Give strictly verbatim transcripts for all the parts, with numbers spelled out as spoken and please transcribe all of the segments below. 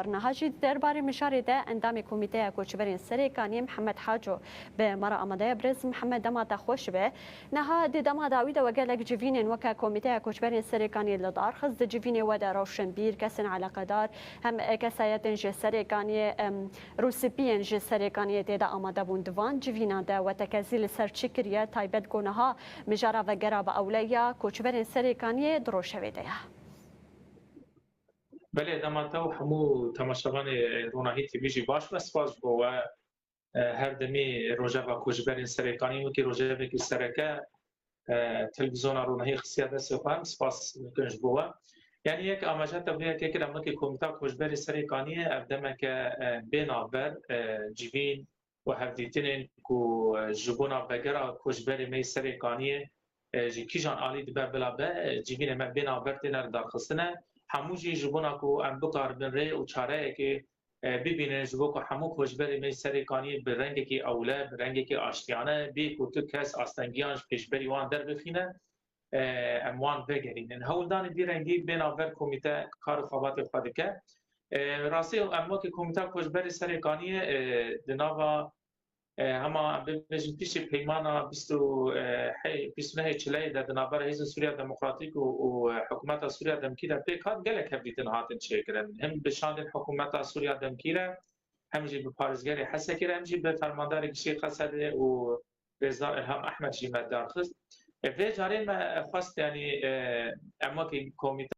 Niha jî di derbarê mijarê de endamê Komîteya Koçberên Serêkaniyê Mihemed Haco bi me re amade ye. Birêz Mihemed, dema te xweş be. Niha di dema dawî de we gelek civînên weke Komîteya Koçberên Serêkaniyê li dar xist. Di civînê we de rewşenbîr, kesên eleqedar, hem kesayetên ji Serêkaniyê, em, rûspiyên ji Serêkaniyê tê de amade bûn. Di van civînan de we tekezî li ser çi kiriye, taybet ku niha mijara vegera bi ewleya koçberên Serêkaniyê di rojevê de ye? Belê, dema te û hemû temaşevanê Ronahî T V jî baş be. Spas ji bo we. E, her demî rojeva koçberên Serêkanî wekî rojevekî sereke, e, televîzyona Ronahî xistiye destê xwe. Em spas dikin ji bo we. Yanî yek amaje te vê yekê kir, em wekî Komîta Koçberê Serêkaniyê ev demeke, e, bê navber, e, civîn û hevdîtinên ku, e, ji bona vegera koçberê me yê Serêkaniyê, e, ji kîjan alî dibe bila be, e, civînê me bê navber têne lidarxistine. Hemû jî ji bona ku em bikaribin rê û çareyekê, e, bibînin ji bo ku hemû koçberê me yê Serêkaniyê bi rengekî ewle, bi rengekî aştiyane, bê ku tu kes astengiyan ji pêşberî wan derbixîne, e, em wan vegerînin. Hewldanê vî rengî bê navber komîte kar û xebatê xwe dike. E, rastî em wekî Komîta Koçberê Serêkaniyê, e, di nava, e, hema em bibêjin piştî peymana bîst û, e, hey-, bîst û nehê Çileyê de di navbera Hêzên Sûriya Demokratîk û, û, e, Hikûmeta Sûriya Demkî de pêk hat, gelek hevdîtin hatin çêkirin. Him bi şandên Hikûmeta Sûriya Demkî re, hem jî bi parêzgerê Hesekê re, hem jî bi fermandarê giştî Qesedê û Rêzdar Ilham Ehmed jî me darxist. E, vê carê me xwest, yanî, e, em wekî komîte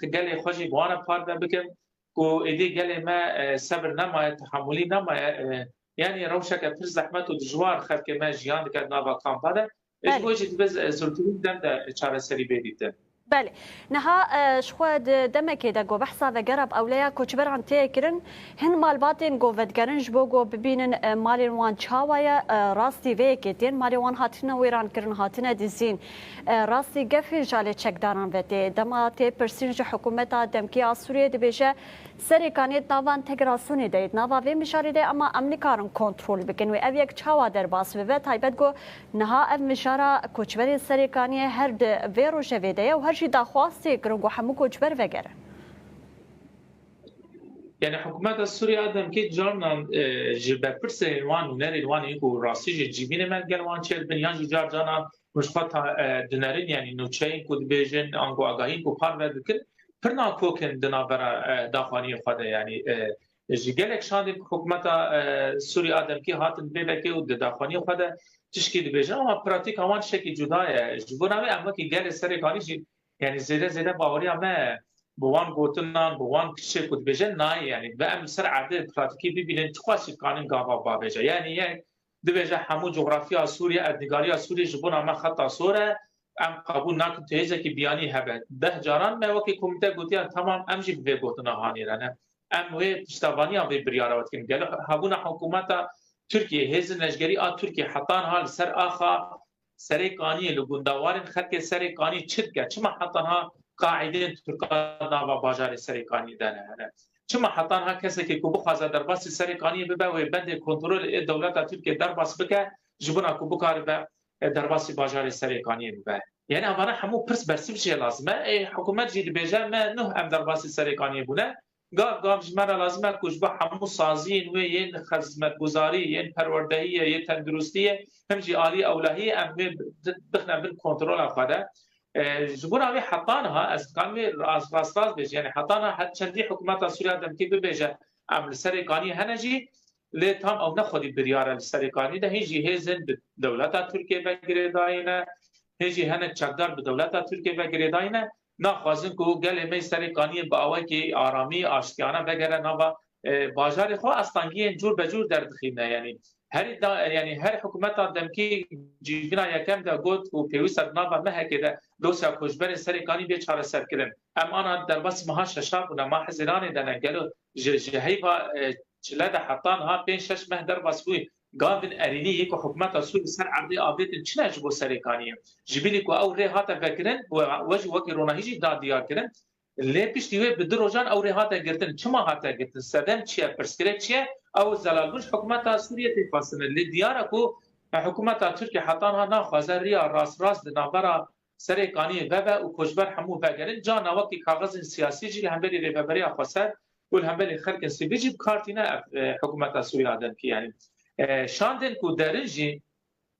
gelê xwe jî bi wan re parve bikin ku êdî gelê me, e, sebir nemaye, tehamulî nemaye. E, yanî rewşeke pir zehmet û dijwar xelkê me jiyan dike di nava kampa de. E, ji Belê. bo jî dibe, e, zûtirîn dem de çareserî bê dîtin. Belê. Niha, e, ji xwe di demekê de ku behsa vegera bi ewleya koçberan tê kirin, hin malbatên ku vedigerin ji bo ku bibînin, e, malên wan çawa ye, e, rastî vê yekê tên, malên wan hatine wêrankirin, hatine dizîn. E, rastî gefê ji alê çekdaran ve tê. Dema tê pirsîn ji hikûmeta demkî ya Sûriyê, dibêje, Serêkaniyê di nava entegrasyonê de ye, di nava vê mijarê de ye, ama em nikarin kontrol bikin wê. Ev yek çawa derbas bibe? Taybet ku niha ev mijara koçberên Serêkaniyê her di vê rojevê de ye û her jî daxwaz tê kirin ku hemû koçber vegerin. Yani hikûmeta Sûriye a demkî carinan, e, ji berpirsên wan, nûnerên wan ên ku rastî jî civînê me gel wan çêdibin, yan jî car caran hûn ji xwe ta-, e, dinerin, yanî nûçeyên ku dibêjin, ango agahiyên ku parve dikin, pir nakok in di navbera, e, daxuyaniyê xwe de. Yanî, e, ji gelek şandên ku hikûmeta, e, Sûriye a demkî hatin vê vekê û di daxuyaniyê xwe de tişkî dibêjin, ama pratîka wan tiştekî cuda ye. Ji bo navê em wekî gelê Serêkanî jî, yanî zêde zêde baweriya me bi wan gotinan, bi wan tiştê ku dibêjin nayê. Yanî ve em li ser erdê pratîkî bibînin, çiqas jî dikanin gava bavêje. Yanî yek dibêje hemû coxrafiya Sûriye, erdnîgariya Sûriye ji bona me xeta sor e, em qebûl nakin tu hêzekî biyanî hebe. Deh caran me wekî komîte gotiye, temam, em jî bi vê gotina hanê re ne. Em wê piştevaniya vê biryara we dikin. Gelo hebûna hikûmeta Tirkiyê, hêzên leşkerî a Tirkiyê heta niha li ser axa Serêkaniyê, li gundewarên xelkê Serêkaniyê çi dike? Çima heta niha qaîdên Tirkan nava bajarê Serêkaniyê de ne hene? Çima heta niha kesekê ku bixwaze derbasî Serêkaniyê bibe, wê bendê kontrolê ê dewleta Tirkiyê derbas bike, ji bona ku bikaribe, e, derbasî bajarê Serêkaniyê bibe? Yani evana hemû pirs bersîv jê lazim e. Ê, hikûmet jî dibêje, me nuh em derbasî Serêkaniyê bûne. Gav gav ji me re lazim e ku ji bo hemû saziyên wê yên xizmetguzarî, yên perwerdehiyê, yên tenduristiyê, him jî alî ewlehiyê em wê bi-, bixine bin kontrola xwe de. E, ji bo navê heta niha, ez dikarim wê rast, rast, rast bêjim, yani heta niha her çendî hikûmeta Sûriya demkî bibêje, em li Serêkaniyê hene jî, lê tam ew ne xwedî biryar e li Serêkaniyê de, hîn jî hêzên bi dewleta Tirkiyê ve girêdayî ne, hîn jî hinek çekdar bi dewleta Tirkiyê ve girêdayî ne, naxwazin ku gelê me Serêkaniyê bi awekî aramî, aştiyane vegere nava, e, bajarê xwe, astengiyên cûr be cûr derdixîne. Yanî herî da, yanî her hikûmeta demkî civîna yekem de got ku pêwîst e di nava mehekê de dosya koçberên Serêkanî bê çareserkirin. Em ana derbasî meha şeşa bûne, ma Hezîranê de ne. Gelo ji, ji heyva, e, çile de heta niha pênc şeş meh derbas bûyî. Gavên erênî yê ku hikûmeta Sûrî ser erdê avêtin çi ne ji bo Serêkaniyê? Ji bilî ku ew rê hate vekirin, we, we jî wekî ronahî jî da diyar kirin. Lê piştî wê bi du rojan ew rê hate girtin. Çima hate girtin? Sedem çi ye? Pirsgirêk çi ye? Ew zelal bûn ji hikûmeta Sûriyê tê xwestin. Lê diyar e ku hikûmeta Tirkiyê heta niha naxwaze riya rast rast di navbera Serêkaniyê vebe û koçber hemû vegerin. Carna wekî kaxizên siyasî jî li hemberî Rêveberiya Xweser û li hemberî xelkên sivîl jî bi kar tîne ev, e, hikûmeta Sûriya demkî. Yanî, e, şandên ku derin jî,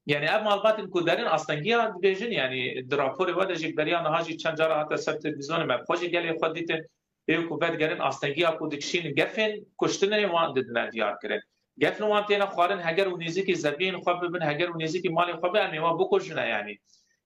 yanî ev malbatên ku derin astengiya dibêjin, yanî di raporê we de jî beriya niha jî çend cara hate ser televîzyonê me bi xwe jî gelê xwe dîtin, ê ku vedigerin astengiya ku dikişînin gefên kuştinê wan didine diyar kirin. Gef li wan têne xwarin heger û nêzîkî zeviyên xwe bibin, heger û nêzîkî malê xwe be, em ê wan bikujine yanî.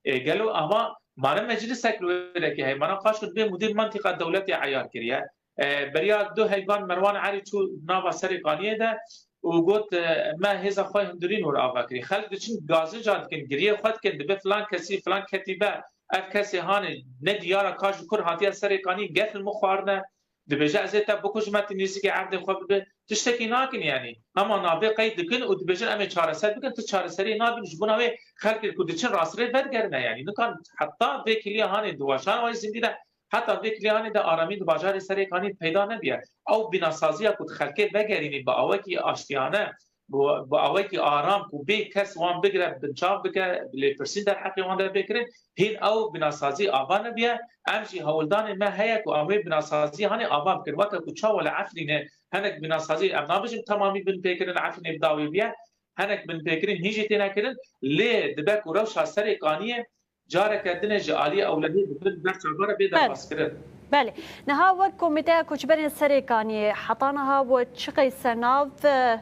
E, gelo ama mane meclisek li wê derê heye, mana qaşo dibê mudîr mantîqa dewletê eyar kiriye. E, beriya du heyvan Merwan Erî çû nava Serê Kaniyê de û got, e, me hêza xwe hundirîn wir ava kirî. Xelk diçin gazinca dikin, giriyê xwe dikin, dibe filan kesî, filan ketîbe, ev kesê hanê ne diyara ka ji kur hatiye Serê Kaniyê, gef li min xwarine. Dibêje, ez ê te bikujime, tu nêzîkî erdê xwe bibe. Tiştekî nakin yanî. Hema navê qeyd dikin û dibêjin, em ê çareser bikin, tu çareseriyê nabîn. Ji bona wê xelkê ku diçin rastrê vedigerine yanî. Nikan heta vê kiliya hanê di weşana wê zindî de, heta vê kiliya hanê de aramî di bajarê Serê Kanî peyda nebiye. Ew bînasaziya ku di xelkê vegerînî bi awekî aştiyane, bi, bi awekî aram ku bê kes wan bigire, binçav bike, lêpirsîn derheqê wan de bê kirin, hîn ew binasazî ava nebiye. Em jî hewldanê me heye ku em wê binasazî hanê ava bikin. Weke ku çawa li Efrînê hinek binasazî, em nabêjin temamî binpêkirin Efrînê bi dawî bûye, hinek binpêkirin hîn jî têne kirin, lê dibe ku rewşa Serê Kaniyê careke dinê ji aliyê ewlehiyê bi bin ber çavdara bê Belê. Derbas kirin. Belê. Niha wek Komîteya Koçberên Serê Kaniyê heta niha we çi qey sernav, e,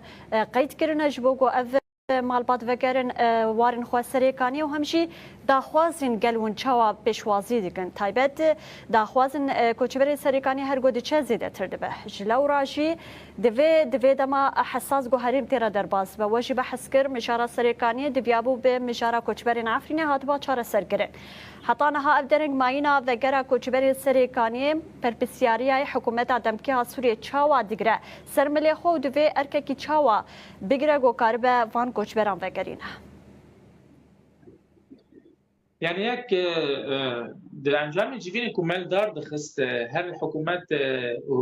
qeyd kirine ji bo ku ev malbat vegerin, e, warên xwe Serê Kaniyê û hem jî daxwazên gel hûn çawa pêşwazî dikin? Taybet, e, daxwazên, e, koçberên Serê Kaniyê her ku diçe zêdetir dibe. Ji lewra jî divê, divê dema hesas ku herêm tê re derbas be. We jî behs kir, mijara Serê Kaniyê diviyabû bi mijara koçberên Efrînê hatiba çareserkirin. Heta niha ev dereng mayîna vegera koçberên Serê Kaniyê, berpirsyariya hikûmeta demkî ya Sûriyê çawa digire ser milê xwe û divê erkekî çawa bigire ku karibe van koçberan vegerîne. Yani yek, e, e, di encamê civînê ku me li dar dixist, e, her hikûmet, e, û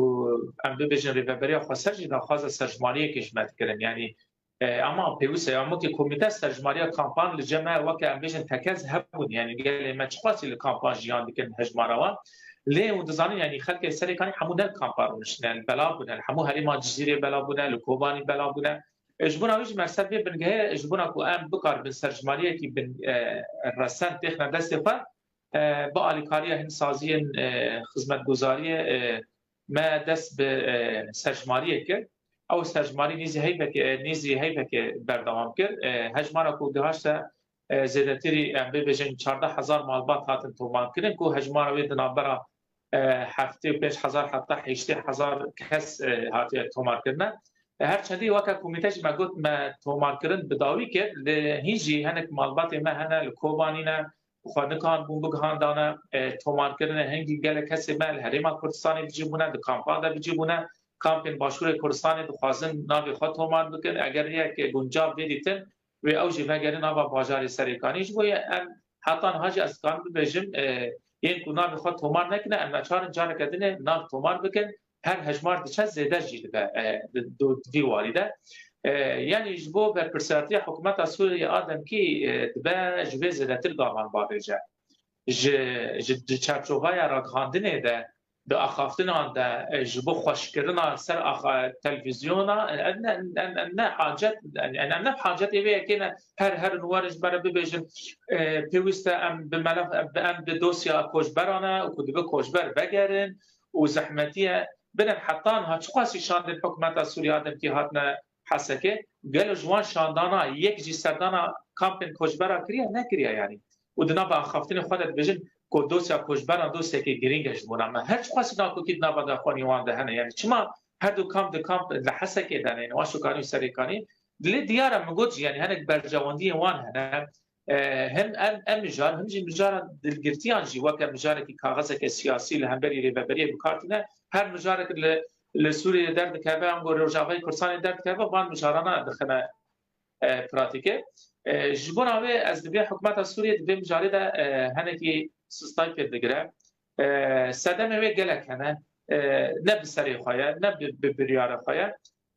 em bibêjin rêveberiya xweser jî daxwaza serjimariyekê ji me dikirin. Yani, e, ama pêwîst e, ama ki komîte serjimariya kampan li cem me weke em bêjin tekez hebûn. Yani gelê me çiqasî li kampan jiyan dikin hejmara wan. Lê hûn dizanin yani xelkê Serê Kanî hemû ne li kampan rûniştine, li bela bûne, li hemû herêma Cizîrê bela bûne, li Kobanî bela bûne. E, ji bona wî jî me ser vê bingehê, ji bona ku em bikaribin serjimariyekî bin, e, resen têxine destê xwe, e, bi alîkariya hin saziyên, e, xizmetguzariyê, e, me dest bi, e, serjimariyê kir. Ew serjimarî nîzî heyvekê, e, nîzî heyvekê berdewam kir. E, hejmara ku gihaşte, e, zêdetirî, em bibêjin çardeh hezar malbat hatin tomarkirin ku hejmara wê di navbera, e, heftê û pênc hezar heta heştê hezar kes, e, hatiye tomarkirine. E, her çendî weke komîte jî me got me tomarkirin bi dawî kir, lê hîn jî hinek malbatê me hene li Kobanî ne, xwe nikanbûn bigihandane, e, tomarkirinê hingî gelek kesê me li Herêma Kurdistanê bi cî bûne, di kampan de bi cî bûne, kampên Başûrê Kurdistanê dixwazin navê xwe tomar bikin. Eger rêyeke guncav bê dîtin, wê ew jî vegerin nava bajarê Serêkanî. Ji bo ye em heta niha jî ez dikarim bibêjim, e, yên ku navê xwe tomar nekine, em neçarin careke dinê nav tomar bikin, her hejmar diçe zêde jî dibe, e, di, di, di vî warî de. E, yanî ji bo berpirsiyatiya hikûmeta Sûriyê a demkî, e, dibe ji vê zêdetir gavan bavêje. Ji, ji, di çarçovaya ragihandinê de, di axaftinan de, e, ji bo xweşkirina ser axa-, televîzyona, e, em ne, em, em ne hacet, em, em ne hacet ê vê yekê ne, her, her werin ji me re bibêjin, e, pêwîst e em bi melef, em bi dosya koçberan e û ku dibe koçber vegerin û zehmetî ye. Binin heta niha çiqasî şandên hikûmeta Sûriya demkî hatine Hesekê, gelo ji wan şandana yek jî serdana kampên koçbera kiriye? Nekiriye yanî. Û di nava axaftinê xwe de dibêjin ku dosya koçberan dosyekê girîng e ji bona me. Her çiqasî nakokî di nava daxuyanî wan de hene. Yanî çima her du kamp di kamp li Hesekê de ne, yanî Aşokanî û Serêkanî? Lê diyar e, min got jî, yanî hinek berjewendiyên wan hene. E, hem em, em mijar, hem jî mijara dilgirtiyan jî weke mijarekî kaxezeke siyasî li hemberî rêveberiyê bi kar tîne. Her mijarek li, li Sûriyê derdikeve, ango Rojavayê Kurdistanê derdikeve, van mijarana dixine, e, pratîkê. E, ji bona wê ez dibê hikûmeta Sûriyê di vê mijarê de, e, henekî sistay pêdigire. E, sedemê wê gelek hene. E, ne bi serê xwe ye, ne bi, bi biryara xwe ye.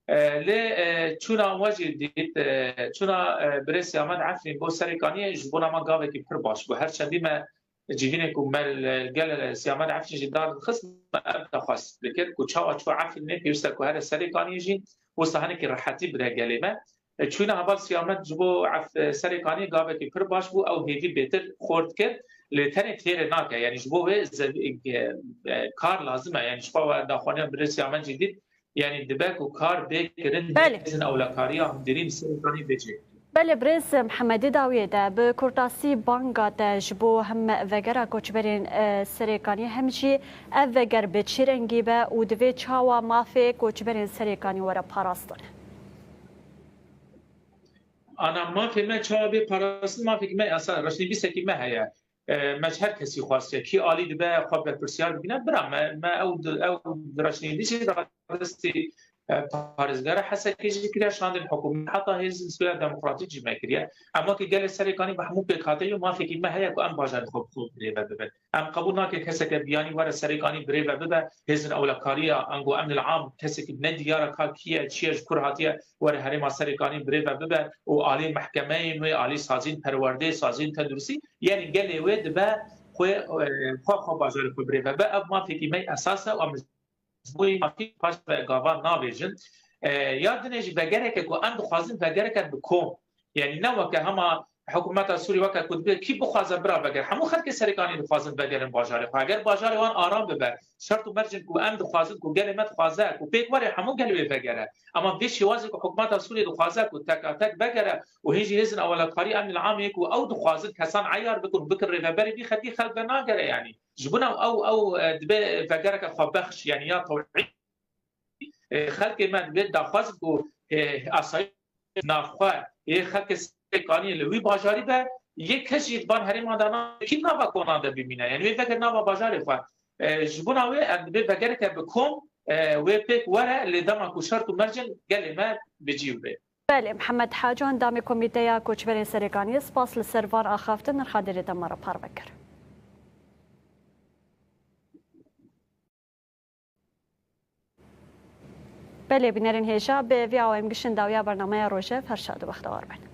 E, lê, e, çûna we jî dît, e, çûna, e, birêz Siyamed Efrîn bo Serêkaniyê ji bona me gavekî pir baş bû. Her çendî me civînê ku me li gel Siyamed Efrîn jî dar dixist, me ev daxwaz dikir ku çawa çû Efrînê pêwîst e ku here Serêkaniyê jî wisa hinekî rehetî bide gelê me. E, çûna heval Siyamed ji bo Ef-, Serêkaniyê gavekî pir baş bû, ew hêvî bêtir xort kir, lê tenê têrê nake. Yanî ji bo wê ze-, e, e, kar lazim e. Yanî ji xwe we daxwaniya birê Siyamed jî dît, Yanî dibe ku kar bê kirin, Belê. Hêzên ewlekariya hundirîn Serêkanî bê çêkirin. Belê, birêz Mihemedî, dawiyê de bi kurtasî banga te ji bo hem vegera koçberên, e, Serêkanî hem jî ev veger bi çi rengî be û divê çawa mafê koçberên Serêkanî were parastin? Ana mafê me çawa bê parastin, mafekî me esas, reşnivîsekî me heye. E, me ji her kesî xwastiye. Kî alî dibe xwe berpirsiyar dibîne, bira me, me ew di-, ew reşnivîsî da destî, e, parêzgara Hesekê jî kiriye, şandin hikûmet heta hêzên Sûriya Demokratîk jî me kiriye. Em wekî gelê Serêkanî bi hemû pêkhateyî û mafekî me heye ku em bajarê xwe bi xwe birêve bibin. Em qebûl nakin keseke biyanî were Serêkanî birêve bibe, hêzên ewlekariya, ango emnil am, kesekî ne diyar e ka kî ye, çi ye, ji kur hatiye, were herêma Serêkanî birêve bibe û alî mehkemeyên wê, alî saziyên perwerdeyê, saziyên tenduristî, yanî gelê wê dibe xwe, e, xwe, xwe bajarê xwe birêve bibe. Ev mafekî me esas e û em ji bo wê mafî paş ve gava navêjin. E, ya dinê jî vegereke ku em dixwazin vegereke bi kom. Yanî ne weke hema hikûmeta Sûrî weke ku dibe kî bixwaze bira veger. Hemû xelkê Serêkanî dixwazin vegerin bajarê xwe. Eger bajarê wan aram bibe, şert û mercên ku em dixwazin, ku gelê me dixwaze, ku pêk were hemû gel wê vegere. Ama vê şêwazê ku hikûmeta Sûrî dixwaze ku teka tek vegere û hîn jî hêzên ewlekarî emnil amê ku ew dixwazin kesan eyar bikin û bikin rêveberê vî xelkê, xelk venagere yanî. Ji bona ew, ew, e, dibe vegereke xwebexş, yanî ya tewî. E, xelkê me dibe daxwaz ku, e, asayîş navxwe, ê xelkê Serêkaniyê li wî bajarî be, yê kes jî di van herêman de nabe, kî nava konan de bimîne. Yanî wê veke nava bajarê xwe. E, ji bona wê em dibe vegereke bi kom, e, wê pêk were, lê dema ku şert û mercên gelê me bi cî bê. Belê, Mihemed Haco, endamê Komîteya Koçberên Serêkaniyê, spas li ser van axaftin, nirxandêrê te me re parve kir. Belê, bînerên hêja, bi vî awayî em giştin dawiya bernameya Rojev, her şad û bextewar bin.